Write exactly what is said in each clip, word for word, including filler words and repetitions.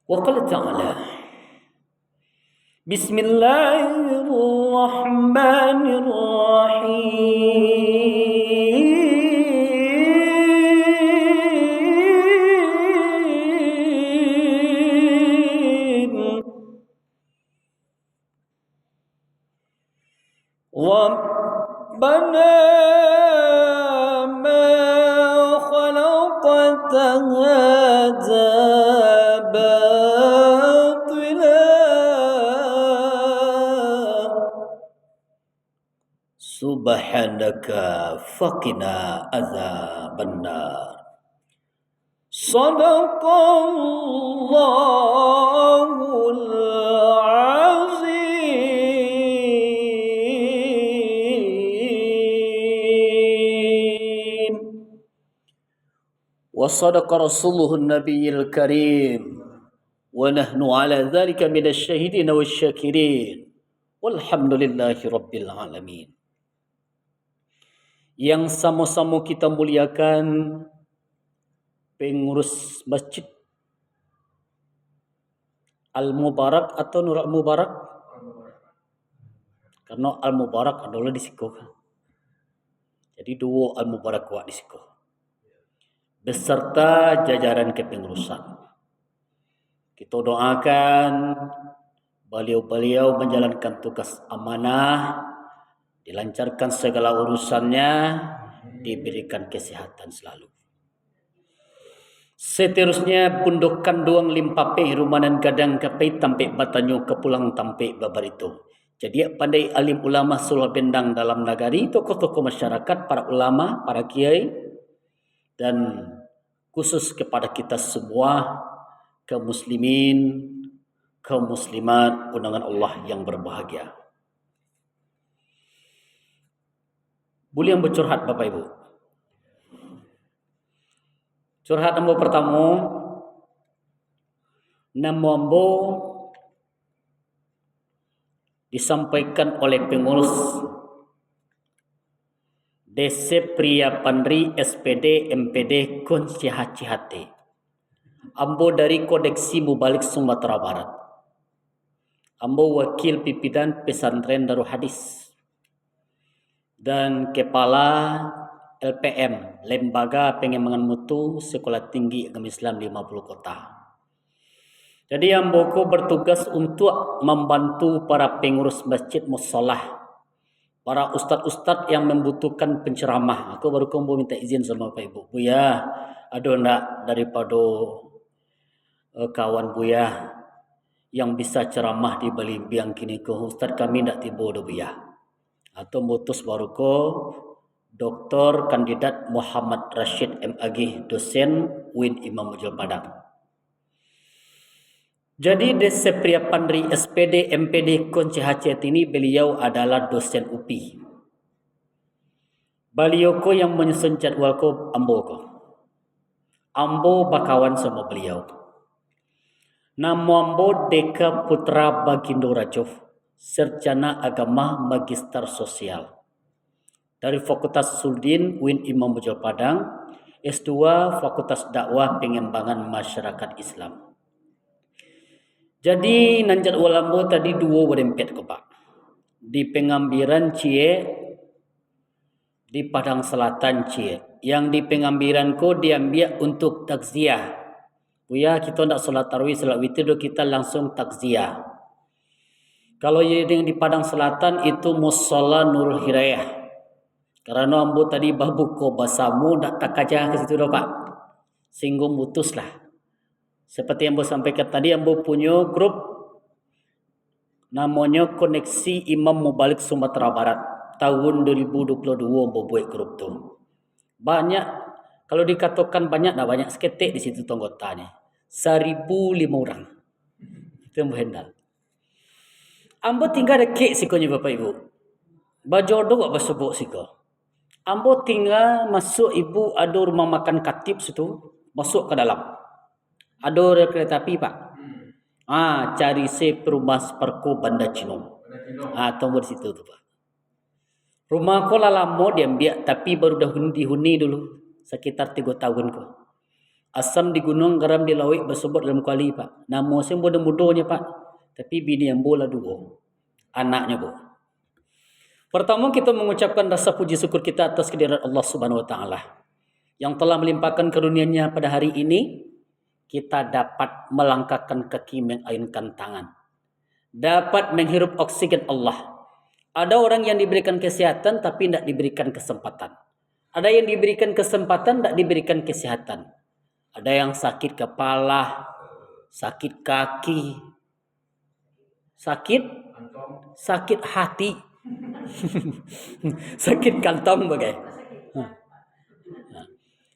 Wa qala ta'ala, Bismillahirrahmanirrahim. Rabbana ma khalaqta hadza batila. Subhanaka faqina adzabannar. Sadaqallahul azim. Wa sadaqa rasuluhun nabiyil karim. Wa nahnu ala dzalika minasy syahidin wasy syakirin. Walhamdulillahi rabbil alamin. Yang samo-samo kita muliakan, pengurus masjid Al-Mubarak atau Nurul Mubarak? Karena Al-Mubarak adalah di siko kan. Jadi duo Al-Mubarak awak di siko. Beserta jajaran kepengurusan. Kita doakan baliau-baliau menjalankan tugas amanah, dilancarkan segala urusannya, diberikan kesehatan selalu. Seterusnya, Pundok Kanduang Limpapeh, Rumah Nan Gadang Kapai, tampek batanyo, ka pulang tampek babarito. Jadi, pandai alim ulama suluah bendang dalam nagari, tokoh-tokoh masyarakat, para ulama, para kiai, dan khusus kepada kita semua, kaum muslimin, kaum muslimat, undangan Allah yang berbahagia. Buliah ambo curhat, Bapak Ibu. Curhat ambo pertamo, namo ambo disampaikan oleh pengurus Dese Pria Pandri, S P D, M P D, Kun C H C H T. Ambo dari Kodeksi Mubalik Sumatera Barat. Ambo wakil pimpinan Pesantren Darul Hadis dan kepala L P M, Lembaga Pengembangan Mutu Sekolah Tinggi Agama Islam lima puluh Kota. Jadi, ambo ko bertugas untuk membantu para pengurus masjid musola, para ustad-ustad yang membutuhkan penceramah. Aku baru ko ambo minta izin sama Bapak Ibu, "Buya, ado ndak daripado, eh, kawan Buya yang bisa ceramah di Balimbiang kini ko? Ustad kami ndak tibo doh, Buya." Atau mutus baru ko, Doktor Kandidat Muhammad Rashid M Agih, dosen U I N Imam Bonjol Padang. Jadi, Dese Pria Pandri, S P D, M P D, Kun C H C H T ini, beliau adalah dosen U P I. Baliau ko yang manyusun jadwal ko ambo ko. Ambo bakawan samo baliau. Namo ambo Deka Putra Bagindo Rajo, Sarjana Agama, Magister Sosial. Dari Fakultas Usuluddin, U I N Imam Bonjol Padang, S dua Fakultas Dakwah Pengembangan Masyarakat Islam. Jadi, nan jadwal ambo tadi duo barempet ko, Pak. Di Pengambiran ciek, di Padang Selatan ciek. Yang di Pengambiran ko diambiak untuk takziah. Buya, kito ndak solat tarawih, solat witir doh, kita langsung takziah. Kalau yang di Padang Selatan itu Musala Nurul Hidayah. Karano ambo tadi babuko basamo, ndak takaja ka situ doh, Pak. Singgung mutus lah. Seperti yang ambo sampaikan tadi, ambo punyo grup namonyo Koneksi Imam Mubalik Sumatera Barat. Tahun dua ribu dua puluh dua ambo buek grup tu. Banyak, kalau dikatokan banyak, ndak banyak, saketek di situ tu anggotanyo. Saribu limo urang. Itu yang ambo handle. Ambo tingga dakek sikonyo, Bapak Ibu. Bajodoh wak basobok siko. Ambo tingga masuak ibu ado rumah makan Katib situ, masuak ka dalam. Ado rel kereta api, Pak. Ah, cari se Perumnas Parko Banda Cino. Ah, tunggu di situ tu, Pak. Rumah ko lah lamo diambiak, tapi baru dahun-, dihuni dulu, sekitar tigo tahun ko. Asam di gunuang, garam di lauik, basobok dalam kuali, Pak. Namo se mudo-mudonyo, Pak. Tapi bini ambo lah duo. Anaknyo, Bu. Pertama, kita mengucapkan rasa puji syukur kita atas kehadirat Allah Subhanahu wa Ta'ala yang telah melimpahkan karunia-Nya pada hari ini, kita dapat melangkahkan kaki, mengayunkan tangan, dapat menghirup oksigen Allah. Ada orang yang diberikan kesehatan, tapi tidak diberikan kesempatan. Ada yang diberikan kesempatan, tidak diberikan kesehatan. Ada yang sakit kepala, sakit kaki, sakit, sakit hati, sakit kantong bagai.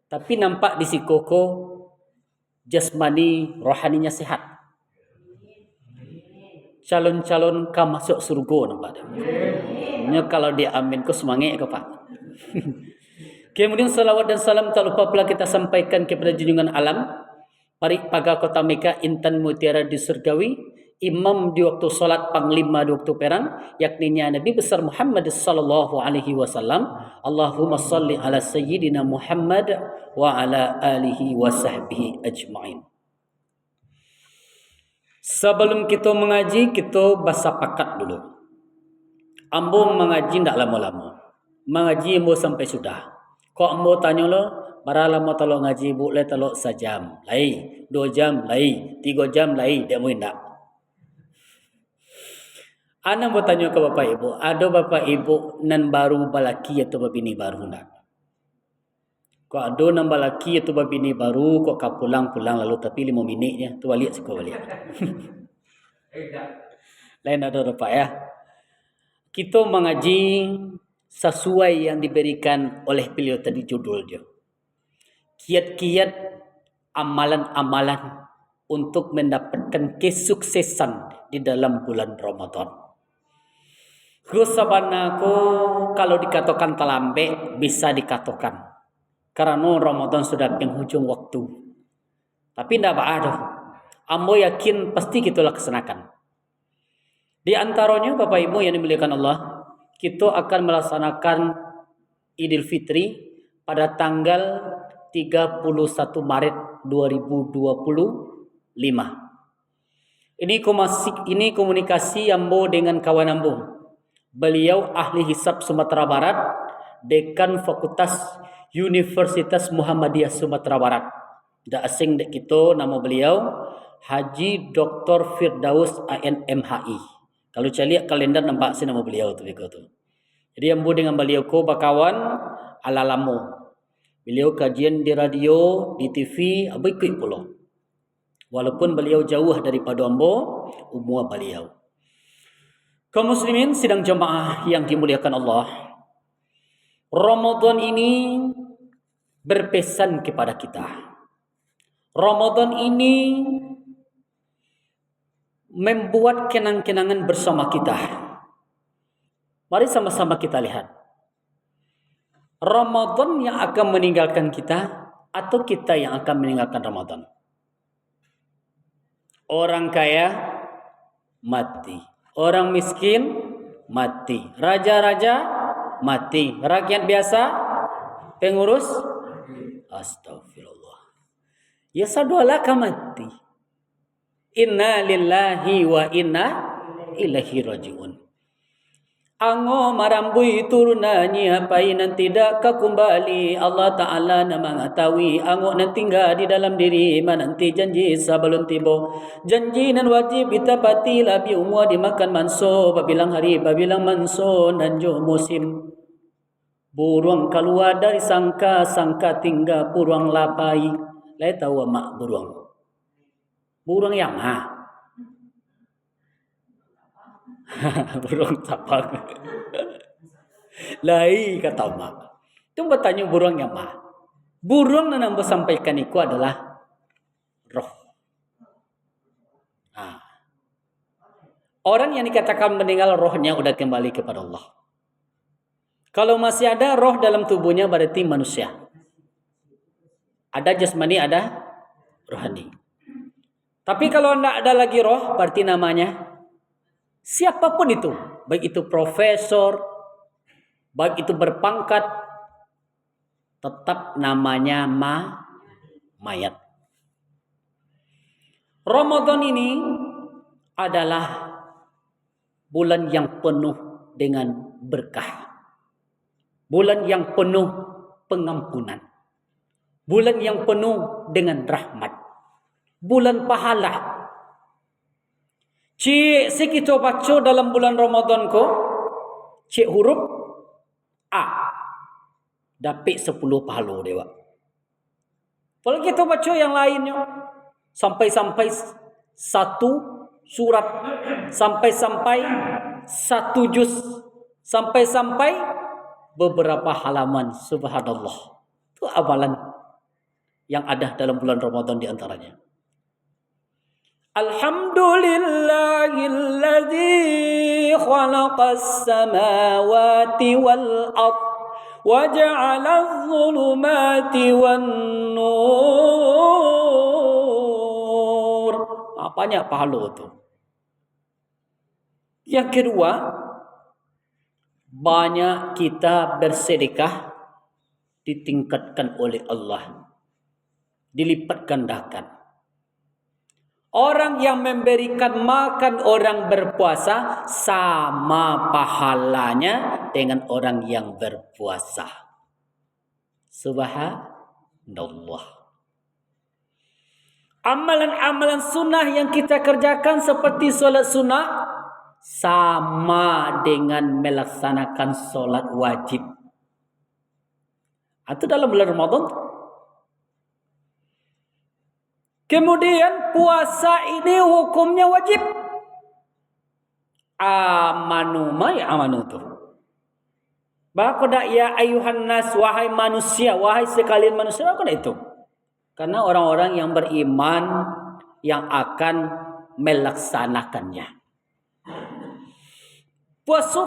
Tapi nampak di siko ko jasmani, rohaninya sehat. Calon-calon ka masuk surga nampak tu. Nyo kalau di amin ko semangat ko, Pak. Kemudian salawat dan salam tak lupa pula kita sampaikan kepada junjungan alam, parik paga kota Mekah, intan mutiara di surgawi, imam di waktu salat, panglima di waktu perang, yakninya Nabi besar Muhammad sallallahu alaihi wasallam. Allahumma salli ala sayyidina Muhammad wa ala alihi wa sahbihi ajmain. Sabalum kito mangaji, kito basapakat dulu. Ambo mangaji ndak lamo-lamo. Mangaji ambo sampai sudah. Kok ambo tanyo lo, bara lamo talok ngaji, Bu? Lai talok sajam, lai, duo jam, lai, tigo jam, lai, dek ambo indak. Ana ambo tanyo ka Bapak Ibu, ado Bapak Ibu nan baru balaki atau babini baru ndak? Kok ado nan balaki atau babini baru, kok ka pulang, pulang lalu, tapi limo minik je, tu baliak siko baliak. Lain ado dapat, ya. Kito mangaji sasuai yang diberikan oleh beliau tadi judul dia. Kiat-kiat amalan-amalan untuk mendapatkan kesuksesan di dalam bulan Ramadan. Ko sabana ko, kalau dikatokan talambek, bisa dikatokan. Karano Ramadan sudah penghujung waktu. Tapi ndak baa doh. Ambo yakin pasti kito laksanakan. Di antaronyo, Bapak Ibu yang dimuliakan Allah, kito akan melaksanakan Idul Fitri pada tanggal tiga puluh satu Maret dua ribu dua puluh lima. Ini komasi-, ini komunikasi ambo dengan kawan ambo. Beliau ahli hisab Sumatera Barat, Dekan Fakultas Universitas Muhammadiyah Sumatera Barat. Tidak asing dek kito, namo beliau Haji Doktor Firdaus A N M H I. Kalau caliak kalender, nampak se namo beliau tu, beko tu. Jadi, ambo dengan baliau ko bakawan ala lamo. Beliau kajian di radio, di T V, ambo ikuik pulo. Walaupun baliau jauah daripado ambo, umua baliau. Kaum muslimin sidang jamaah yang dimuliakan Allah, Ramadan ini berpesan kepada kita. Ramadan ini membuat kenang-kenangan bersama kita. Mari sama-sama kita lihat. Ramadan yang akan meninggalkan kita, atau kita yang akan meninggalkan Ramadan? Orang kaya mati. Orang miskin mati. Raja-raja mati. Rakyat biasa, pengurus, astagfirullah. Ya, sadoalah ka mati. Inna lillahi wa inna ilaihi raji'un. Ango marambuih turun nyiapai nan tidak ka kumbali, Allah Ta'ala nan mangatahui. Ango nan tingga di dalam diri, mananti janji sabalun tibo. Janji nan wajib ditapati, labiah umua dimakan manso, babilang hari, babilang manso, nan jo musim. Buruang kalua dari sangka, sangka tingga buruang labai. Lai tahu amak buruang? Buruang yama. Buruang tapang. Lai, kato amak. Tu batanyo buruang yama. Buruang nan ambo sampaikan iko adalah roh. Nah, orang yang dikatakan meninggal, rohnya udah kembali kepada Allah. Kalau masih ada roh dalam tubuhnya, berarti manusia. Ada jasmani, ada rohani. Tapi kalau ndak ada lagi roh, berarti namanya siapapun itu, baik itu profesor, baik itu berpangkat, tetap namanya ma-, mayat. Ramadan ini adalah bulan yang penuh dengan berkah, bulan yang penuh pengampunan, bulan yang penuh dengan rahmat, bulan pahala. Ciek se kito baco dalam bulan Ramadan ko, ciek huruf A, dapek sapuluah pahalo dek awak. Apolai kito baco yang lainnyo, sampai-sampai satu surat, sampai-sampai satu juz, sampai-sampai beberapa halaman. Subhanallah. Itu amalan yang ada dalam bulan Ramadan di antaranya. Alhamdulillahilladzi khalaqas samawati wal ard wa ja'alaz zulumati wan nur. Ah, banyak pahalo tu. Yang kedua, banyak kita bersedekah, ditingkatkan oleh Allah, dilipat gandakan. Orang yang memberikan makan orang berpuasa sama pahalanya dengan orang yang berpuasa. Subhanallah. Amalan-amalan sunnah yang kita kerjakan seperti sholat sunnah sama dengan melaksanakan sholat wajib. Atau dalam bulan Ramadan tu. Kemudian puasa ini hukumnya wajib. Amanu ma ya amanu tu. Bako dak ya ayuhan nas, wahai manusia, wahai sekalian manusia, bako dak itu? Karena orang-orang yang beriman yang akan melaksanakannya. Puaso